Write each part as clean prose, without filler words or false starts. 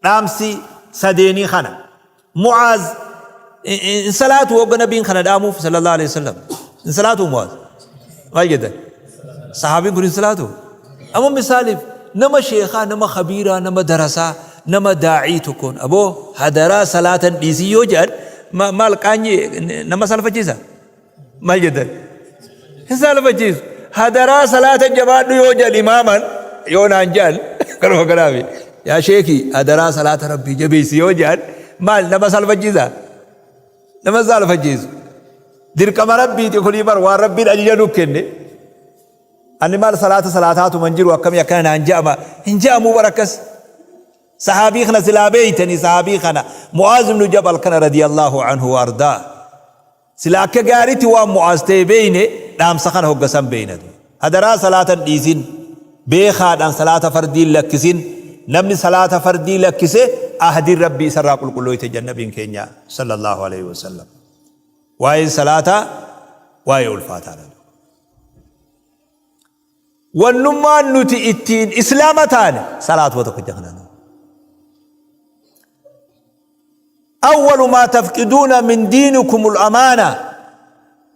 Dhaamsi sadeenii kana. Mu'aaz hin salaatu hogga nabiin kana dhaamuuf sallallahu alaihi wasallam. Hin salaatu Mu'aaz. Maal jettan? Sahaabiin kun hin salaatu. Amma misaaliif nama sheekaa, nama khabiiraa, nama darasaa, nama daa'ii tokkoon aboo hadaraa salaatan dhiisii yoo jedhan maal qaanyi nama salfachiisa? Maal jettan? Hin saalfachiisu. Hadaraa salaata jabaadhu yoo jedhan imaaman yoo naan jedhan kanuma kanaafi. Yaa sheekii hadaraa salaata rabbii jabeessi yoo jedhan maal nama saalfachiisa? Nama saalfachiisu. Dirqama rabbiiti kunii bar waan rabbiin ajaja nu kenne. Ani maal salaata salaataatuma hin jiru akkamii akkana naan je'ama hin je'amuu bar akkas. Sahaabii kana silaa beeytanii sahaabii kana Mu'aaz ibnu Jabal kana radiyallahu anhu wa ardaa. Sila akka gaaritti waan Mu'aaz ta'e beeyne dhaamsa kana hogga san beeyna duuba. Hadaraa salaata hin dhiisin, beekhaadhaan salaata fardii hin lakkisin, namni salaata fardii lakkise ahdiin Rabbii isarraa qulqullooyte jedhan Nabiin keenya sallallahu aleyhi wa sallam. Waa'een salaataa waa'ee ulfaataadha duuba. Wannummaan nuti ittiin islaama taane salaatuma tokkicha kana. Awwalu maa tafqiduuna min diinikumul amaana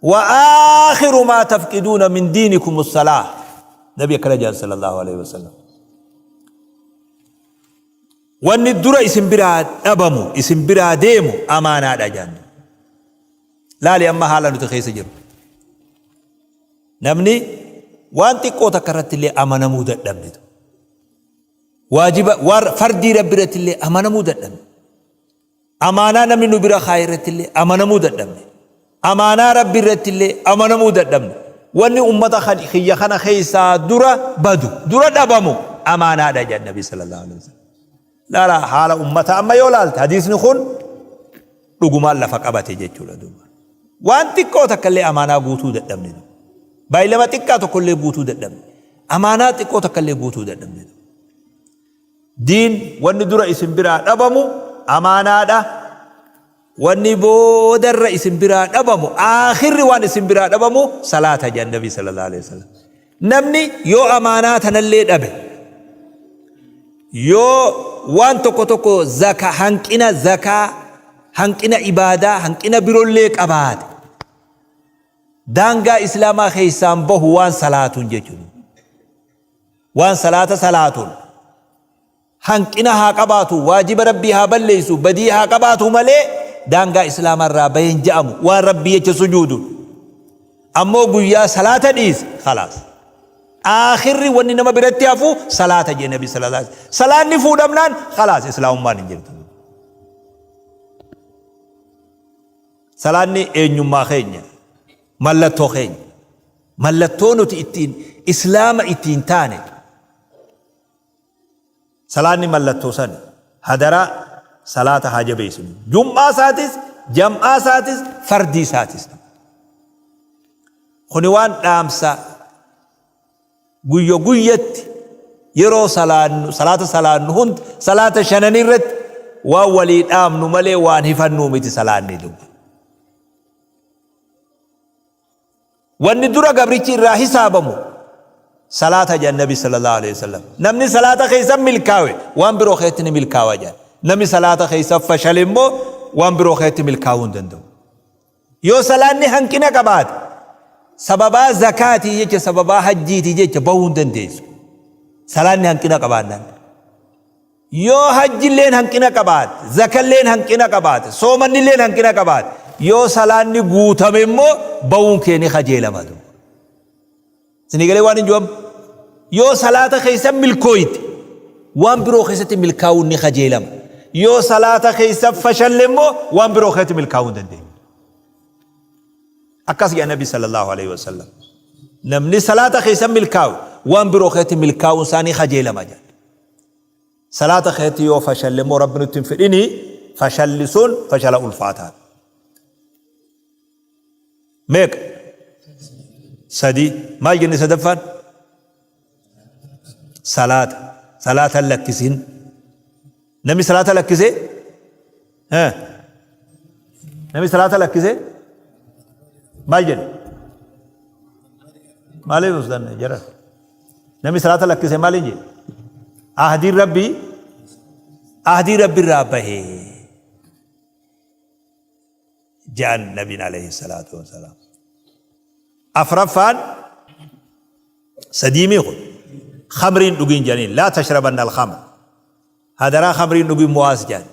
wa aakhiru maa tafqiduuna min diinikumus salaa. Nabi akkana jedhan sallallahu alaihi wasallam. Wanni dura isin biraa dhabamu isin biraa deemu amaanaadha jedhan. Laali amma haala nuti keessa jiru. Namni waan xiqqoo takka irratti illee amanamuu dadhabne. Waajiba waan fardii rabbi irratti illee amanamuu dadhabne. Amaanaa namni nu bira kaa'e irratti illee amanamuu dadhabne. Amaanaa rabbi irratti illee amanamuu dadhabne. Wanni ummata kiyya kana keessaa dura badu, dura dhabamu amaanaadha jedhan Nabi sallallahu alaihi wasallam. Laala haala ummata amma yoo laalte hadiisni kun dhugumaan lafa qabate jechuudha duuba. Waan xiqqoo takka illee amaanaa guutuu dadhabne. Baay'ilama xiqqaa tokko illee guutuu dadhabne. Amaanaa xiqqoo takka illee guutuu dadhabne. Diin wanni dura isin biraa dhabamu amaanaadha. Wanni boodarra isin biraa dhabamu aakhirri waan isin biraa dhabamu salaata jedhan Nabi sallallahu alaihi wasallam. Namni yoo amaanaa tanallee dhabe yoo waan tokko tokko zaka hanqina zakaa hanqina ibaadaa hanqina birollee qabaate daangaa islaamaa keessaan bahu waan salaatuun jechuudha. Waan salaata salaatuun hanqina haa qabaatu, waajiba Rabbii haa balleessu, badii haa qabaatu malee daangaa Islaamaa irraa bahe hin ja'amu waan Rabbii jecha sujuuduun. Ammoo guyyaa salaata dhiise khalaas. Aakhirri wanni nama biratti hafu salaata jee Nabi sallallahu alaihi wasallam. Salaanni fuudhamnaan khalaas Islaamummaan hin jirtu. Salaanni eenyummaa keenya, mallattoo keenya, mallattoo nuti ittiin Islaama ittiin taane. Salaanni mallattoo sani. Hadaraa salaata haa jabeessinu. Jum'aa isaatis, jam'aa isaatis, fardii isaatis. Kuni waan dhaamsa guyya guyyatti yeroo salaannu salaata salaannu hunda salaata shanan irratti waan walii dhaamnu malee waan hifannuu miti salaanni duuba. Wanni dura gabrichi irraa hisaabamu salaata jedhan Nabi sallallahu alaihi wasallam. Namni salaata keessa milkaawe waan biroo keessatti ni milkaawa jedhan. Namni salaata keessa fashale immoo waan biroo keessatti milkaa'uu hin danda'u. Yoo salaanni hanqina qabaate sababaa zakaatii jecha sababaa hajjiitii jecha bahuu hin dandeessu. Salaanni hanqina qabaannaan. Yoo hajjilleen hanqina qabaate, zakalleen hanqina qabaate, soomannilleen hanqina qabaate, yoo salaanni guutame immoo bawuun kee ni kajeelama duuba. Isinii galee waan hin ju'am? Yoo salaata keessa milkooyte waan biroo keessatti milkaa'uun ni kajeelama. Yoo salaata keessa fashalle immoo waan biroo keessatti milkaa'uu hin dandeenyu. Akkas jedha Nabi sallallahu alaihi wasallam. Namni salaata keessa milkaa'u waan biroo keessatti milkaa'uun isaa ni kajeelama jedha. Salaata keetti yoo fashalle immoo Rabbi nutti hin fedhini fashalli sun fashala ulfaataadha. Meeqa? Sadi. Maal jenne sadaffaan? Salaata. Salaata hin lakkisin. Namni salaata lakkise? Namni salaata lakkise? Maal jedhe? Maaliif ustan jara? Namni salaata lakkise maal hin jedhe? Ahdiin Rabbii Ahdii Rabbirraa bahe je'an Nabiin alayhi salaatu wassalaam. Afraffaan sadiimii kun khamriin dhugiin jedhaniin laa tashrabanna alkhamr. Hadaraa khamriin dhugin Mu'aaz jedhan.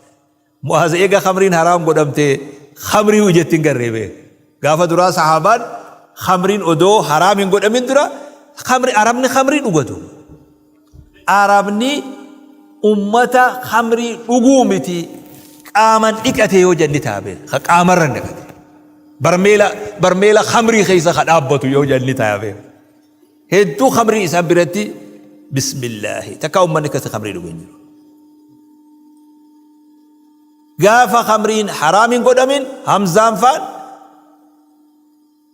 Mu'aaz eega khamriin haraam godhamte khamrii ijatti hin garree beek. Gaafa duraa sahaabaan khamriin odoo haraam hin godhamin dura khamri arabni khamrii dhugatu. Arabni ummata khamrii dhuguu miti qaaman dhiqate yoo jenni ta'a beek. Ka qaamarra dhiqate. Barmeela barmeela khamrii keessa ka dhaabbatu yoo jenni ta'a beek. Hedduu khamrii isaan biratti bismillaahi takkaa ummanni akkasi khamrii dhugu hin jiru. Gaafa khamriin haraam hin godhamin Hamzaan faan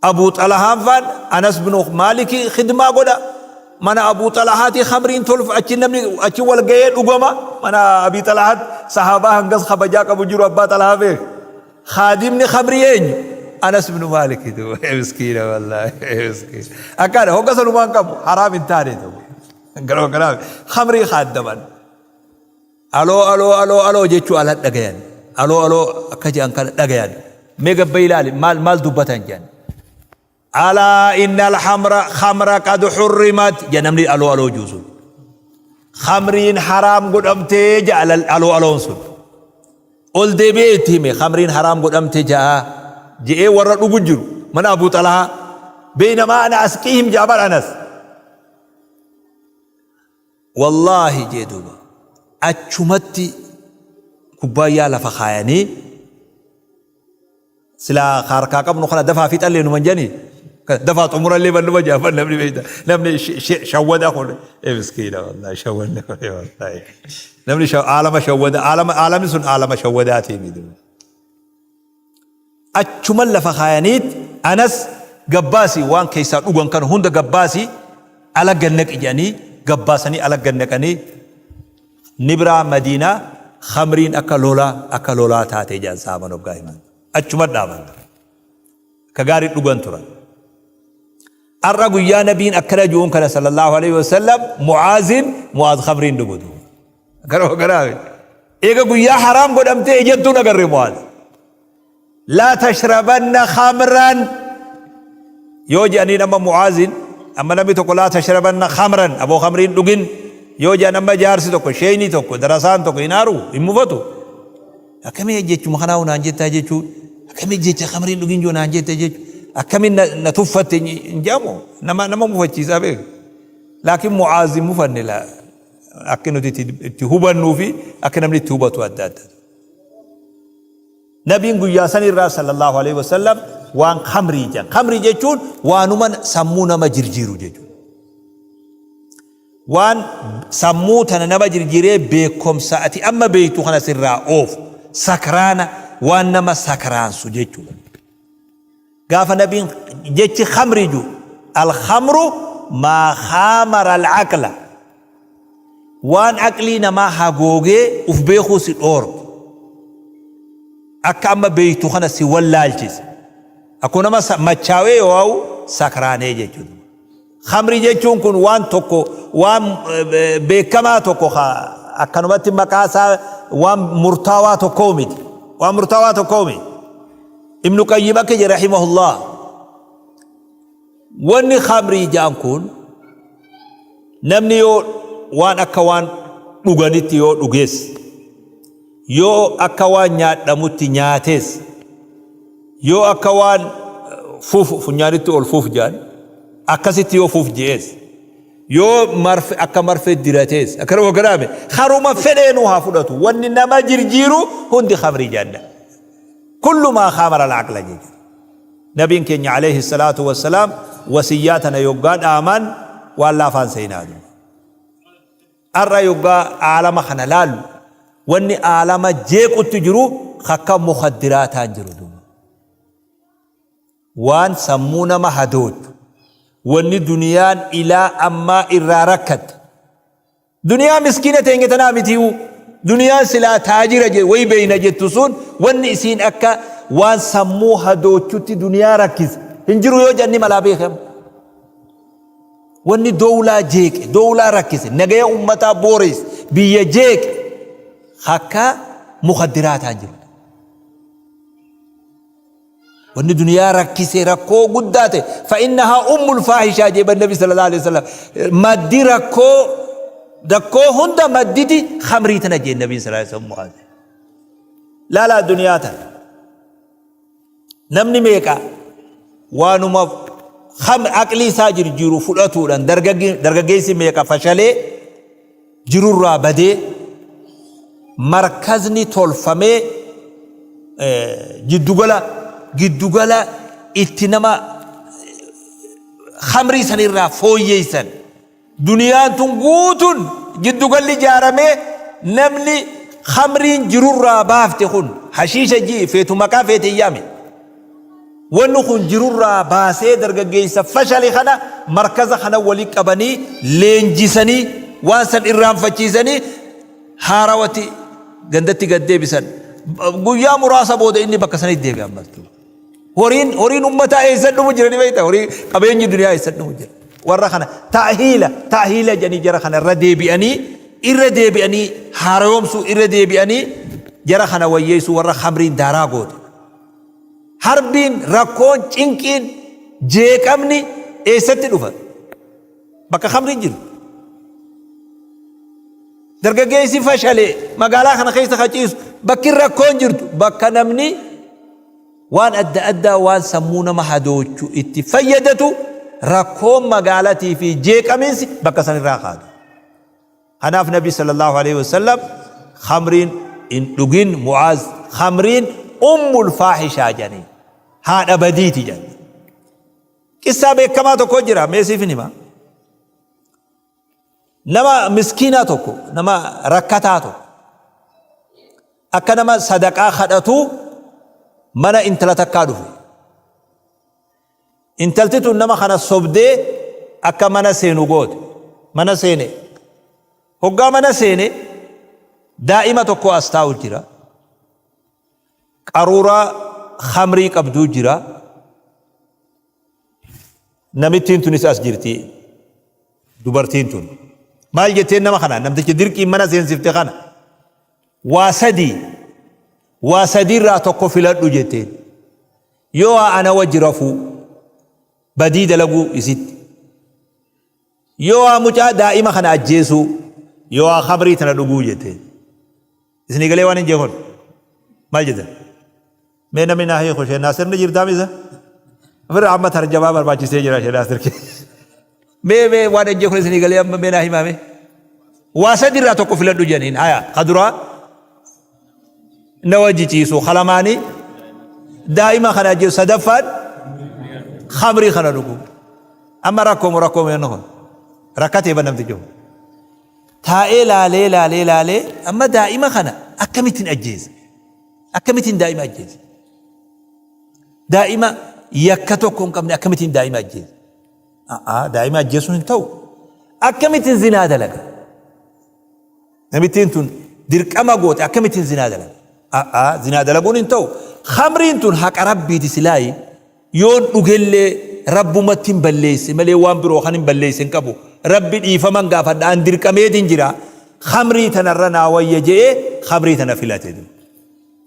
Abuu Xalahaan faan Anas bin Maaliki khidmaa godha. Mana Abuu Xalahaatii khamriin tolf achi namni achi wal ga'ee dhugama. Mana Abii Xalahaat sahaabaa hangas kabajaa qabu jiru abbaa Xalahaa beek. Khaadimni khamrii eenyu? Anas ibn Maalik duuba miskiina wallaahi miskiina. Akkana hogga sanumaan qabu haraam hin taane duuba. Garuu kanaaf khamrii khaaddaman. Aloo aloo aloo aloo jechuu ala dhagayan. Aloo aloo akka jedhan kana dhagayan. Mee gabba ilaali maal maal dubbatan jedhan. Alaa inna alhamra khamra qad hurrimat jedha namni aloo aloo jiru sun. Khamriin haraam godhamtee jedha aloo aloon sun. Ol deebi'ee itti hime khamriin haraam godhamte ja'a je'ee warra dhugu jiru mana Abuu Xalahaa beeynamaa ana asqiihim ja'a bar Anas. Wallaahi jee duuba achumatti kubbaayyaa lafa kaayanii Silaa ka harkaa qabnu kana dafaa fixallee numan jedhanii dafaa xumurallee ban numa jedhan namni beekta namni shawwada kun ee miskiina wallahi shawwanni kun wallahi namni aalama shawwada aalama aalamni sun aalama shawwadaatii miti achuman lafa kaayaniit anas gabbaasi waan keessaa dhugan kana hunda gabbaasi ala gannaqi jedhanii gabbaasanii ala gannaqanii Ni biraa Madiinaa khamriin akka lolaa akka lolaa taate jedhan sahaaban hoggaa himan. Achuma dhaaban. Akka gaarii dhugan turan. Har'a guyyaa nabiin akkana ju'uun kana sallallahu alaihi wasallam Mu'aazin Mu'aaz khamriin dhugu duuba. Gara garaa eega guyyaa haraam godhamtee ijattuun agarre Mu'aaz. Laa tashrabanna khamran yoo jedhaniin amma Mu'aazin amma namni tokko laa tashrabanna khamran aboo khamriin dhugin yoo jedhan amma jaarsi tokko sheeyni tokko darasaan tokko hin aaru hin mufatu akkamii jechuma kanaa naan jettaa jechuun akkamii jecha khamriin dhugin joo naan jette jechuun akkamiin na tuffatte hin jedhamu nama nama mufachiisaa beeku laakiin Mu'aaz hin mufanne laa akka nuti itti hubannuu fi akka namni itti hubatu adda adda. Nabiin guyyaa san irraa sallallahu aleyhi wa sallam waan khamrii jedhan. Khamrii jechuun waanuma sammuu nama jirjiiru jechuudha. Waan sammuu tana nama jirjiiree beekomsa ati amma beektu kana sirraa oofu sakraana waan nama sakraansu jechuudha. Gaafa nabiin jechi khamrii jiru alkhamru maa khaamara alaqla waan aqlii namaa hagoogee uf beekuu si dhoorge akka amma beektu kana si wallaalchise akkuma nama machaawee yoo sakraanee jechuudha. Khamrii jechuun kun waan tokko waan beekamaa tokko ka akkanumatti maqaa isaa waan murtaawaa tokkoo miti. Waan murtaawaa tokkoo miti. Ibnu Qayyim akka jedhe rahimahullah wanni khamrii jedhan kun namni yoo waan akka waan dhuganitti yoo dhugees yoo akka waan nyaadhamutti nyaates Yoo akka waan fuuf funyaanitti ol fuuf jedhan akkasitti yoo fuuf je'ees yoo marfe akka marfee diratees akkanuma garaame haruma fedheenuu haa fudhatu wanni nama jirjiiru hundi khamrii jedhan kullu maa khamara al-aqla jechuudha. Nabiin keenya alayhi salaatu wassalaam wasiyyaa tana yoggaa dhaaman waan laafaan seenaa jiru. Har'a yoggaa aalama kana laallu wanni aalama jeequtti jiru akka mukaddiraataan jiru duuba. Waan sammuu nama hadoochu wanni duniyaan ilaa ammaa irraa rakkatte. Duniyaa miskiina teenya tanaa mitiiwu duniyaan silaa taajira wayi beeyna jettu sun wanni isiin akka waan sammuu hadoochutti duniyaa rakkise hin jiru yoo jenni malaa beekamu. Wanni dowlaa jeeqe, dowlaa rakkise, nagaya ummataa booreesse, biyya jeeqe, Akka mukaddiraataan jiru. Wanni duniyaa rakkise rakkoo guddaa ta'e fa'innahaa ummul faahishaa jee nabi sallallahu alaihi wasallam maddi rakkoo rakkoo hunda madditi khamrii tana jee nabi sallallahu alaihi wasallam Mu'aaz. Laalaa duniyaa tana. Namni meeqa waanuma kham aqlii isaa jirjiiru fudhatuudhaan dargaggeessi meeqa fashalee jirurraa badee markazni tolfamee jiddugala giddugala itti nama khamrii sanirraa fooyyeessan. Duniyaan tun guutuun giddugalli ijaaramee namni khamriin jirurraa baafte kun hashiisha ji'i feetu maqaa feete hin yaame. Wanni kun jirurraa baasee dargaggeessa fashale kana markaza kana wali qabanii leenjisanii waan san irraanfachiisanii haarawatti gandatti gad deebisan. Guyyaa muraasa booda inni bakka sanitti deebi'a ammas. Horiin horiin ummataa eessan dhumu jira ni beekta horii qabeenyi duniyaa eessan dhumu jira. Warra kana ta'hiila ta'hiila jedhanii jara kana irra deebi'anii irra deebi'anii haaromsuu irra deebi'anii jara kana wayyeessuu warra khamriin daaraa goote. Harbiin rakkoon cinqiin jeeqamni eessatti dhufa? Bakka khamriin jiru. Dargaggeessi fashalee magaalaa kana keessa ka ciisu bakki rakkoon jirtu bakka namni waan adda addaa waan sammuu nama hadoochu itti fayyadatu rakkoon magaalatii fi jeeqaminsi bakka san irraa kaatu. Kanaaf Nabi sallallahu alaihi wasallam khamriin hin dhugin Mu'aaz khamriin ummul faahishaa jedhanii haadha badiiti jedhanii. Qissaa beekamaa tokko jira mee siif hin hima. Nama miskiinaa tokko, nama rakkataa tokko, akka nama sadaqaa kadhatu mana intala takkaa dhufe. Intalti tun nama kana sobdee akka mana seenu goote. Mana seene. Hoggaa mana seene daa'ima tokko as taa'u jira. Qaruuraa khamrii qabduu jira. Namittiin tunis as jirti. Dubartiin tun. Maal jetteen nama kana namticha dirqiin mana seensifte kana. Waa sadii. Waa sadii irraa tokko filadhu jetteen. Yoo ana wajji rafuu. Badii dalaguu isitti. Yoo waa mucaa daa'ima kana ajjeesuu. Yoo waa khamrii tana dhuguu jetteen. Isinii galee waan hin jee kun. Maal jettan? Mee namni naa hiiku ishee Naasir ni jirtaa misa? Ofirra amma tarjamaa barbaachisee jira ishee Naasir kee. Mee mee waan hin jee kun isinii galee amma mee naa himaa mee. Waa sadi irraa tokko filadhu jedhaniin haya ka duraa na wajji ciisu kalamaanii daa'ima kana ajjeesu sadaffaan khamrii kana dhugu. Amma rakkoomu rakkoomu jennu kun rakkatee ban namtichi kun. Taa'ee laalee laalee laalee amma daa'ima kana akkamittiin ajjeesa? Akkamittiin daa'ima ajjeesa? Daa'ima yakka tokko hin qabne akkamittiin daa'ima ajjeesa? A'aa daa'ima ajjeesuun hin ta'u. Akkamittiin zinaa dalaga? Namittiin tun dirqama goote akkamittiin zinaa dalaga? A'aa zinaa dalaguun hin ta'u. Khamriin tun haqa rabbiiti silaayi. Yoon dhugellee rabbumatti hin balleesse malee waan biroo kan hin balleesse hin qabu. Rabbi dhiifaman gaafadha an dirqameetiin jira. Khamrii tanarra naa wayya je'ee khamrii tana filate.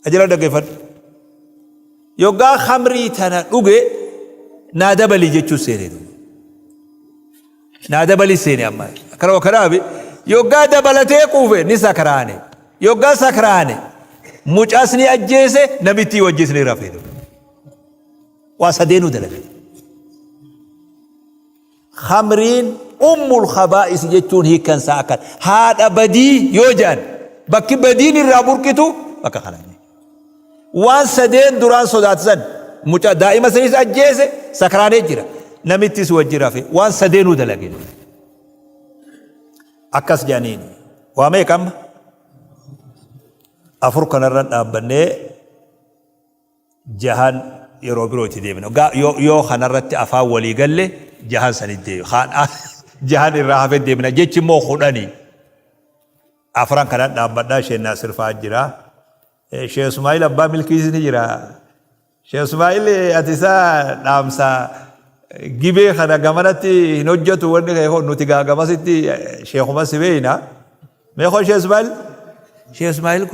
Ajala dhaggeeffadhu. Yoggaa khamrii tana dhuge naa dabali jechuu seene. Naa dabali seene amma. Akkana kanaafi yoggaa dabalatee quufe ni sakraane. Yoggaa sakraane mucaas ni ajjeese namittii wajjis ni rafe. Waa sadeenuu dalage. Khamriin ummul khabaa'is jechuun hiikkan isaa akkan haadha badii yoo jedhan bakki badiin irraa burqitu bakka kana. Waan sadeen duraan sodaatisan mucaa daa'ima sanis ajjeese sakraanee jira. Namittis wajji rafe waan sadeenuu dalage. Akkas jedhaniin waa meeqa amma? Afur kanarra dhaabbannee jahan yeroo biroo itti deebina. Yoo kanarratti afaan walii galle jahan sanitti deebina. Jahan irraa hafe deebina. Jechi immoo kudhanii. Afran kanan dhaabbadha Sheek Naasir fa'aa jira. Sheek Ismaa'il abbaa milkiis ni jira. Sheek Ismaa'il ati isaa dhaamsa gibee kana gamanatti hin hojjetu wanni kee kun nuti gaa gamasitti sheekuma si beeyna. Mee koo Sheek Ismaa'il? Sheekh Ismaa'il kun.